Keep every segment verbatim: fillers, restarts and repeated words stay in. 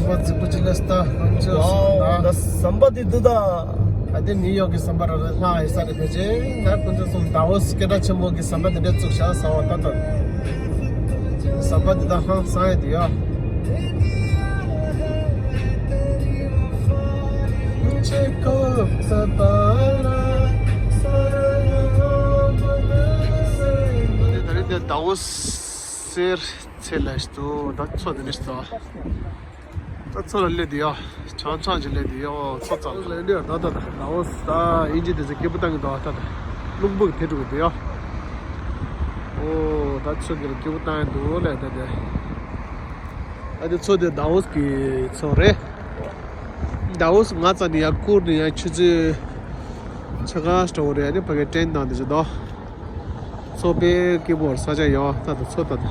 ཟམ་པ་རྫིག་པོ་ཅིག་སླེབས་སོང་། ད་ཁོང་ཚོ་ཝའོ། ད་ཟམ་པ་འདི་འདུག་ད། ད་དེ་ནིའུ་ཡོག་གི་ཟམ་པ་ར་ལྷག་ཡོད་ས་རེད། ཕལ་ཆེར་ད་ཁོང་ཚོ་གསུམ་ཟླ་བོ་སྐད་གྲགས་ཆེན་པོ་གི་ཟམ་པ་འདི་འདྲ་བཙུགས་བཞག་ཟེར་བ་ད་ད། ཟམ་པ་འདི་ད་ཧང་སང་ཡོད་དེ་ཡ། ད་རེས་འདི་ཟླ་བོ་གསེར་ཚེས་ལ་ཞིག་འདུག་ད་མཚོ་འདི་འདྲ་ཞིག་འདུག་ད་མཚོ་ལ་སླེབས་དུས་ཡ། ཆང་ཆང་ཅིག་སླེབས་དུས་ཡ། མཚོ་ཙམ་ལ་སླེབས་ད་ད་ད་ལའོ་སི་ད་དབྱིན་ཇི་དེ་ཚོ་སྐད་པོ་བཏང་གི་འདུག་ད་ད་རླུང་བུ་གི་དེ་འགྲོ་གི་འདུག་ཡ། ཨོ་ད་མཚོ་གི་ལ་སྐད་པོ་བཏང་གི་འདུག་ལ་ད་དེ། ཨ་དེ་མཚོ་དེ་ལའོ་སི་གི་མཚོ་རེད། ལའོ་སི་ང་ཙམ་ནས་ཡར་བསྐུར་ནས་ཡ་ཆུ་ཚོད་ཕྱེད་ཀ་འགྲོ་གི་རེད། ཨ་ནི་ཕ་གི་ཊེན་དང་དེ་ཚོ་འདུག་མཚོ་དཔེ་སྐྱིད་པོ་ས་ཆ་ཡོད་ད་ད་མཚོ་ད་ད།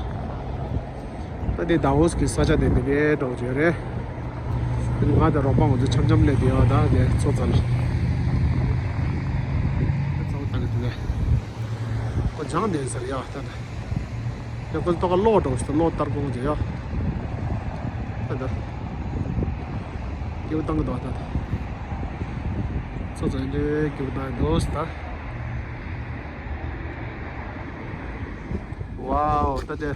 ད་དེ་ལའོ་སི་གི་ས་ཆ་དེ་འདི་འདྲའི་འདྲ་བོ་ཅིག་རེད། ང་དང་རོགས་པ་ང་ཚོ་འཆམ་འཆམ་སླེབས་དེ་ཡོད་ད་དེ་མཚོ་རྩ་ལ། ཚ་བོ་ད་གི་འདུག་གས། ཁོ་སྦྱངས་བསྡད་ཟེར་ཡ་ད་ད། ཡ་ཁོ་ཚོ་ཏོག་ཀ་གློག་འདྲ་བོ་ཞིག་ད་གློག་ལྟར་དགོངས་བྱས་ཡ། ད་ད། སྐྱིད་པོ་བཏང་གི་འདུག་ད་ད། མཚོ་རྩ་འདི་འདྲའི་སྐྱིད་པོ་བཏང་གི་འདུག་ད། ཝའོ། ད་དེ།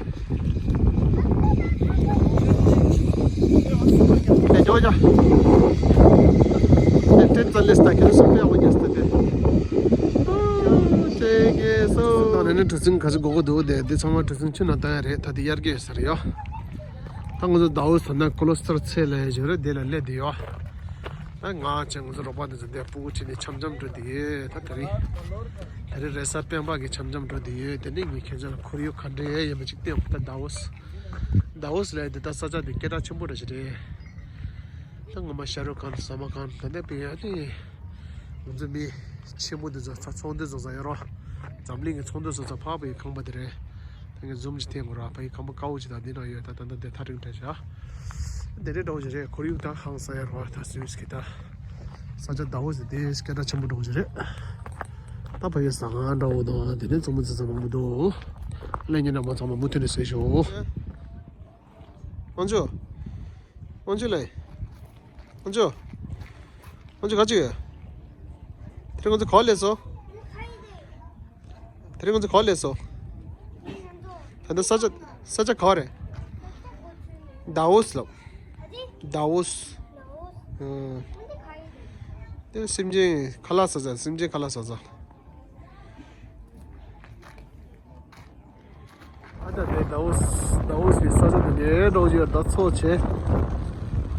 དེ་ཇོ་ཇོ། དེ་དེ་ཙ་ལེ་སྟ་ཁེ་སོ་པེ་ཨོ་ཉེ་སྟ་དེ། ཨོ་ཅེ་གེ་སོ། ད་ནི་གྲུ་གཟིངས་ག་ཚོད་དགོས་ཀྱི་འདུག་དེ་དེ་ཚང་མ་གྲུ་གཟིངས་ཆུ་ནང་བཏང་ཡ་རེད། ད་དེ་དབྱར་སྐྱིད་ཟེར་ཡོད། ད་ང་ཚོ་ཟླ་བོ་ཟེར་ན་ཀོ་ལོ་སི་ཐར་ཚལ་ལ་ཡོད་རེད། དེ་ལ་སླེབས་བསྡད་ཡོད། ད་ང་བཅས་ང་ཚོ་རོགས་པ་དེ་ཚོ་འདིར་སྤུ་གུ་ཁྲིད་ནས་འཆམ་འཆམ་འགྲོ་བསྡད་ཡོད། ད་དེ་རིང་། དེ་རིང་རེས་གཟའ་སྤེན་པ་གི་འཆམ་འཆམ་འགྲོ་བསྡད་ཡོད། དེ་ནས་ངས་ཁྱེད་ཚོ་ལ་ཁོར་ཡུག་ག་འདྲ་ཡོད་མེད་ཅིག་སྟོན། ད་ལའོ་སི། ལའོ་སི་ལབ་ཡ་འདི་ད་ས་ཆ་འདི་སྐད་གྲགས་ཆེན་པོ་འདྲ་ཞིག་རེད། ད་ངོ་མ་ཤ་རུ་ཁཱན་སལ་མན་ཁཱན་ད་ལྟ་བི་ཡ་ནི། ང་ཚོ་མི་ཆེན་པོ་འདི་ཚོ་ཚོགས་འདུ་བཟོ་ས་ཡོད་རོགས། འཛམ་གླིང་གི་ཚོགས་འདུ་བཟོ་ས་འཕགས་པའི་ཁང་པ་དེ་རེད། ད་ངས་ཛུམ་ཅིག་འཐེན་དགོས་ར། ཕ་གི་ཁང་པ་དཀར་པོ་ཅིག་དང་འདི་ནང་ཡོད། ད་ད་ད་དེ་ཐག་རིང་དྲགས་ཤག་དེ་འདྲའི་འདྲ་བོ་ཞིག་རེད། ཁོར་ཡུག་ད་ཧང་སང་ཡ་རོ། ད་སུད་སི་གི་ད་ས་ཆ་ཟླ་བོ་ཟེར་དེ་སྐད་གྲགས་ཆེན་པོ་འདྲ་བོ་ཞིག་རེད། ད་ཕ་གི་ཟ་ཁང་འདྲ་བོ་དང་དེ་ནས་ཚང་མ་ཙི་ཙི་མང་པོ་འདུག་ལས་ཉིན་རྣམ་པ་ཚང་མ་མུ་མཐུད་ནས་གསོལ་ཞུ། དབང་ཕྱུག་དབང་ཕྱུག་ལགས། དབང་ཕྱུག་དབང་ཕྱུག་ག་ཅི་ཡོད། དེ་རིང་ང་ཚོ་ག་པར་སླེབས་སོང་། དེ་རིང་ང་ཚོ་ག་པར་སླེབས་སོང་། ད་ལྟ་ས་ཆ་ས་ཆ་ག་པར་རེད། ལའོ་སི་ལབ། ལའོ་སི། ཨང་། དེ་སེམས་ཅན་ཁ་ལག་ཟ་ས། སེམས་ཅན་ཁ་ལག་ཟ་ས། ཨ་ད་དེ་ལའོ་སི་ལའོ་སི་ས་ཆ་དེ་འདྲའི་འདྲ་བོ་ཅིག་ད་མཚོ་ཆེ།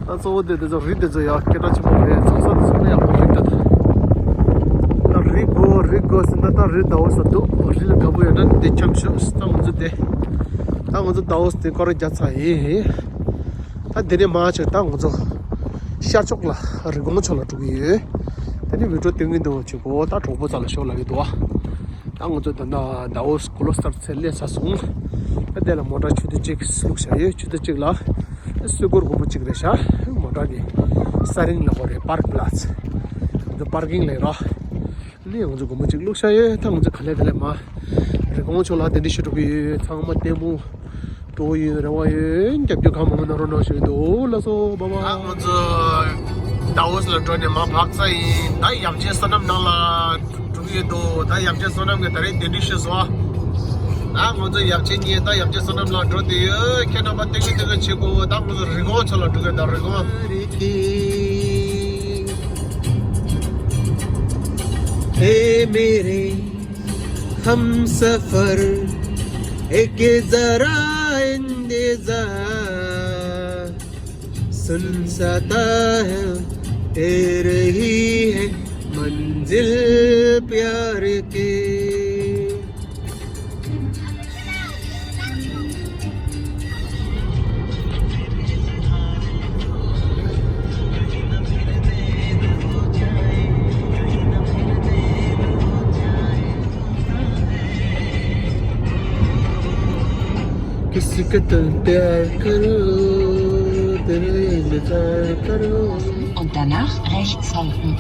ད་གཙོ་བོ་དེ་དེ་ཚོ་རི་དེ་ཚོ་ཡག་སྐད་གྲགས་ཆེན་པོ་རེད། ཚོང་ས་དེ་ཚོ་ཡག་པོ་རེད་ད། ད་རི་དགོས་རི་དགོས་ཟེར་ན་ད་རི་ལའོ་སི་འདུག་རི་ལ་དགའ་པོ་ཡོད་ན་དེ་འཁྱམས་ཤོག་ད་ང་ཚོ་དེ་ད་ང་ཚོ་ལའོ་སི་དེ་སྐོར་ར་རྒྱག་ཚར་ཡིན། ད་དེ་ནས་མར་ཕྱིན་ད་ང་ཚོ་ཤར་ཕྱོགས་ལ་རི་ཀོན་ཕྱོགས་ལ་འགྲོ་གི་ཡོད། དེ་ནས་བི་ཌིའོ་སྟོན་གི་འདུག་བྱེད་པོ་ད་གྲོགས་པོ་རྩ་ལ་ཤོག་ལབ་ཀྱི་འདུག་ད་ང་ཚོ་ད་ལྟ་ལའོ་སི་ཀོ་ལོ་སི་ཐར་ཚལ་སླེབས་ཚར་སོང་། ད་དེ་ལ་མོ་ཊ་ཆུ་ཚོད་གཅིག་བླུགས་བཞག་ཡོད། ཆུ་ཚོད་གཅིག་ལ་སུས་སྒོར་སྒོར་མོ་གཅིག་རེད་ཤག་མོ་ཊ་གི་ས་རིན་ལ་གོ་རེད། པར་ཀི་པ་ལ་སི། ང་ཚོ་པར་ཀིང་ལ་ཡོད་རོ། ནི་ང་ཚོ་སྒོར་མོ་གཅིག་བླུགས་བཞག་ཡོད། ད་ང་ཚོ་ག་ལེ་ག་ལེ་མ་རི་ཀོན་ཕྱོགས་ལ་དེ་འདྲ་ཞིག་འགྲོ་གི་ཡོད། ཚང་མ་ལྟད་མོ། འགྲོ་ཡོད་རེ་བ་ཡོད། རྒྱབ་སྐྱོར་གང་མང་མང་གནང་རོགས་གནང་ཞུ་གི་འདུག་ལགས་སོ། བྷའི་བྷའི། ད་ང་ཚོ་ལའོ་སི་ལ་འགྲོ་ནས་མར་བབས་ཚར་ཡིན། ད་ཡབ་ཆེན་བསོད་ནམས་ལགས་ལ་འགྲོ་གི་ཡོད་འདུག་ད་ཡབ་ཆེན་བསོད་ནམས་ཀྱིས་ད་རེས་གདན་འདྲེན་ཞུས་སོང་། ད་ང་ཚོ་ཡབ་ཆེན་གཉིས་ད་ཡབ་ཆེན་བསོད་ནམས་ལགས་འགྲོ་བསྡད་ཡོད། ཁྱེད་རྣམ་པ་སྟོན་གི་སྟོན་གི་བྱེད་དགོས། ད་ང་ཚོ་རི་ཀོན་ཕྱོགས་ལ་འགྲོ་གི་ཡོད། ད་རི་ཀོན། اے میرے ہم سفر، ایک ذرا انتظار، سن ستا ہے، اے رہی ہے منزل پیار کی۔ किसी का तुम प्यार करो, तेरे इंतजार करो। Und danach rechts halten.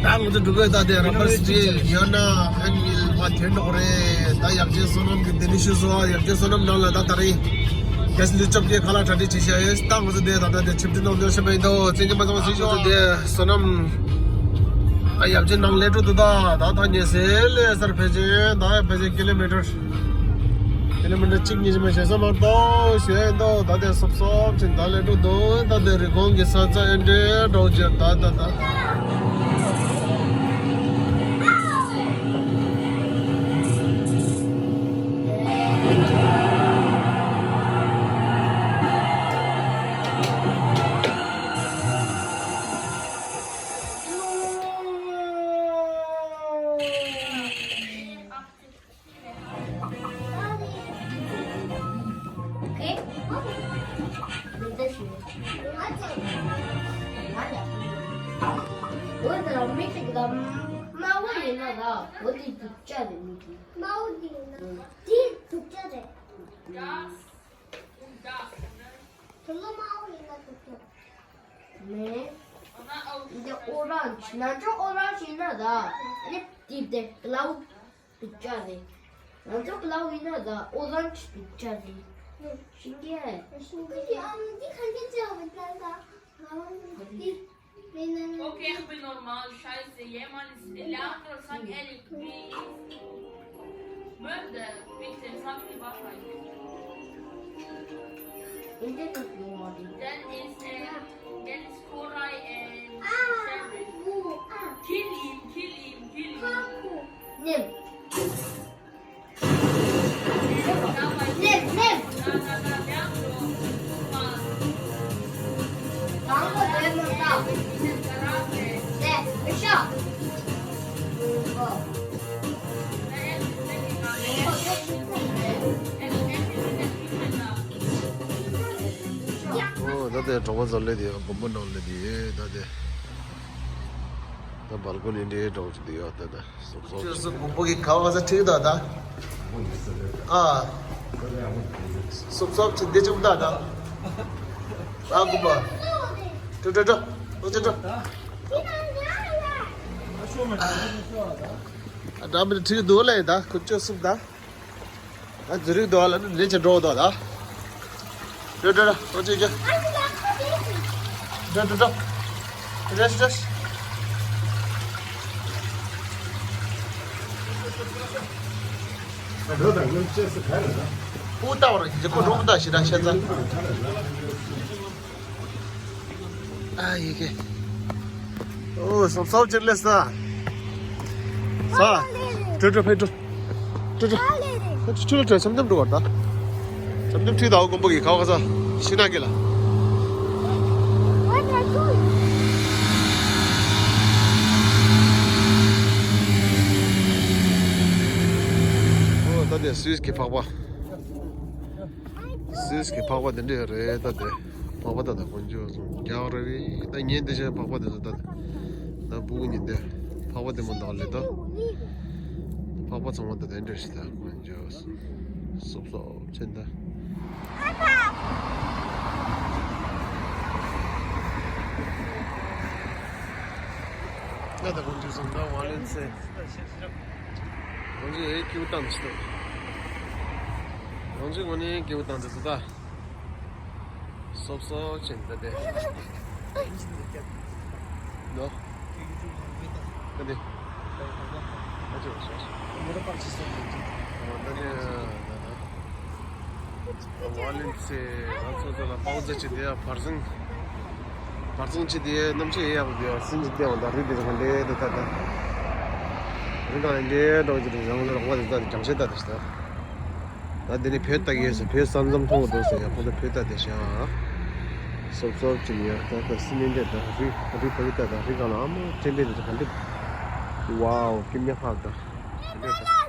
ད་ང་ཚོ་འགྲོ་གི་ད་དེ་ར་བར་སི་ཊི་ཡོད་ན་ཧན་ཡིལ་བ་དེ་འགྲོ་རེད། ད་ཡབ་ཆེན་བསོད་ནམས་ཀྱི་དེ་ནི་ཤི་སོ། ཡབ་ཆེན་བསོད་ནམས་ནང་ལ་ད་ད་རེད། ཁྱེད་ལུས་སྐྱོབ་ཀྱི་ཁ་ལག་གྲ་སྒྲིག་བྱེད་བཞག་ཡོད། ད་ང་ཚོ་དེ་ད་ལྟ་དེ་ཆིབས་ཁྲི་ནང་སྡོད་བཞིན་པ་ཡིན་དོ། བཙན་གྱི་མ་ཚང་སྲིད་ཤོག་དེ་བསོད་ནམས། ཨ་ཡབ་ཆེན་ནང་ལས་འགྲོ་འདུག་ད་ད་ད་ཉེ་སེ་ལས་སར་ཕལ་ཆེར་ད་ཕལ་ཆེར་ཀི་ལོ་མི་ཊར། ཀི་ལོ་མི་ཊར་གཅིག་གཉིས་ཅིག་མ་བྱས་ས་མ་གཏོགས་ཞེས་འདུག་ད་དེ་སོབ་སོབ་ཅིག་ད་ལས་འགྲོ་འདུག་ད་དེ་རི་གོང་གི་ས་ཆ་ཨེ་འདྲའི་འགྲོ་རྒྱུ་ད་ད་ད། དམར་པོ་ཡིན་ན་ར། འོ་དེ་དུག་ཅག་རེད། མི་དེ། དེ་དུག་ཅག་རེད། དེ་ལོ་དམར་པོ་ཡིན་ན་དུག་ཅག་རེད། མེད། འདི་ཨོ་རན་ཇི། ནང་ཆོ་ཨོ་རན་ཇི་ཡིན་ན་ར། ཨ་ནི་དེ་དེ་གླའུ་དུག་ཅག་རེད། ང་ཚོ་གླའུ་ཡིན་ན་ད་ཨོ་རན་ཇི་དུག་ཅག་རེད། ཤིང་རྒྱ། ཤིང་རྒྱ། འདི་ག་འདྲ་ཅག་རེད་ད། ད་འདི་མེད་ན། Okay, ich bin normal. Scheiße, jemand ist Elektro, sag ehrlich, wie ist? Mörder, bitte, sag mir Wahrheit. Dann ist, äh, dann ist Koray, äh, Kill him, kill him, kill him. Nimm. Nimm, nimm. ཨོ། ད་དེ་གྲོང་པ་ཚོ་སླེབས་དེ་དགོན་པ་ནང་སླེབས་དེ་ད་དེ། ད་སྦལ་ཀོ་ནི་འདྲའི་འདྲ་བོ་ཅིག་འདུག་ཡ། ད་ད་སོབ་སོབ་ཅིག་སོབ་སོབ་དགོན་པ་གི་ཁ་བ་ས་ཁྲིག་ད་ད། ཨ། སོབ་སོབ་ཅིག་འདི་ཅུག་ད་ད། ཨ་དགོན་པ། འགྲོ་འགྲོ་འགྲོ། འོ་ཅིག་འགྲོ། ཨ་འདྲ་མི་ཁྲིག་འདུག་ལེ་ད་ཁུ་ཅོ་སུབ་ད། ཨ་ཛུ་རིག་དོ་ལ་ནི་ལས་ཅི་འགྲོ་དོ་ད། འགྲོ་འགྲོ་འགྲོ། ཨོ་ཅི་ཅི། འགྲོ་འགྲོ་འགྲོ། རེས་རེས། ཨ་འགྲོ་དང་ངོ་ཅེས་སུ་ག་རེ་ད། ཨུ་ཏ་བར་ཡི་ཁོ་འགྲོ་ད་ཤི་ར་ཤ་ཚ། ཨ་ཡི་གེ། ཨོ་སོབ་སོབ་ཅིག་ལེ་ས། ས། ཏྲུ་ཏྲུ་ཕེ་ཏྲུ། ཏྲུ་ཏྲུ། ཕེ་ཏྲུ་ཆུ་ལ་ཏྲུ་ཆམ་ཆམ་ཏྲུ་བར་ད། ཆམ་ཆམ་ཁྲིད་དའོ་དགོན་པ་གི་ཁ་བ་ས། ཤི་ན་གི་ལ། ཨོ་ད་དེ་སུད་སི་གི་འཕགས་པ། སུད་སི་གི་འཕགས་པ་དེ་འདྲས་རེད་ད་དེ། འཕགས་པ་ད་ད་དཀོན་མཆོག་གསུམ་རྒྱག་རེད་བས། ད་ཉིན་དེ་བཞིན་འཕགས་པ་དེ་ཚོ་ད་ད་སྤུ་གུ་ཉིན་དེ་འཕགས་པ་དེ་མོ་འདག་ལེ་ད། འཕགས་པ་ཚང་མ་ད་དེ་འདྲས་ཞིག་ད་དཀོན་མཆོག་གསུམ་སོབ་སོབ་ཆེན་ད། ད་ད་དཀོན་མཆོག་གསུམ་ད་ཝ་ལེན་སེ། ང་ཚོ་ཡའི་སྐྱིད་པོ་བཏང་ཞིག་འདུག་ང་ཚོའི་ངོས་ནས་སྐྱིད་པོ་བཏང་འདུག་ད། སོབ་སོབ་ཅན་ད་དེ། ནོ། ད་དེ། ད་ཅི་བ་ཤ་ཤ། ད་དེ། ཝ་ལེན་སེ་ང་ཚོ་ཚོ་ལ་པའོ་ཙེ་ཅི་དེ་ཡ་བར་སེང་། བར་སེང་ཅི་དེ་གནམ་གཤིས་ཡག་པོ་དེ་ཡ་སིན་ཅི་དེ་འོང་ད་རི་དེ་ཚོ་ག་འདྲེ་དེ་ད་ད། རི་ག་ལ་འདྲེ་འགྲོ་ཅི་དེ་རང་ལ་རོགས་པ་དེ་ད་དེ་རྒྱང་ཤེལ་ད་དེ་ཤི་ད། ད་དེ་ནས་བོད་ལྟ་གི་ཡོད་ཟེར། བོད་ས་མཚམས་མཐོང་གི་འདུག་ཟེར་ཡ། ཁོང་ཚོ་བོད་ལྟ་དེ་བྱ། སོབ་སོབ་ཅིག་ཡ། ད་ད་སི་ནི་འདྲེ་ད་རི་རི་བོད་ལྟ་ད་རི་ག་ལ་ཨ་མ་ཅི་འདྲེ་དེ་ཚོ་ག་འདྲེ། ཝའོ་སྐྱིད་མེད་ཕག་ད། ག་འདྲེ་ད།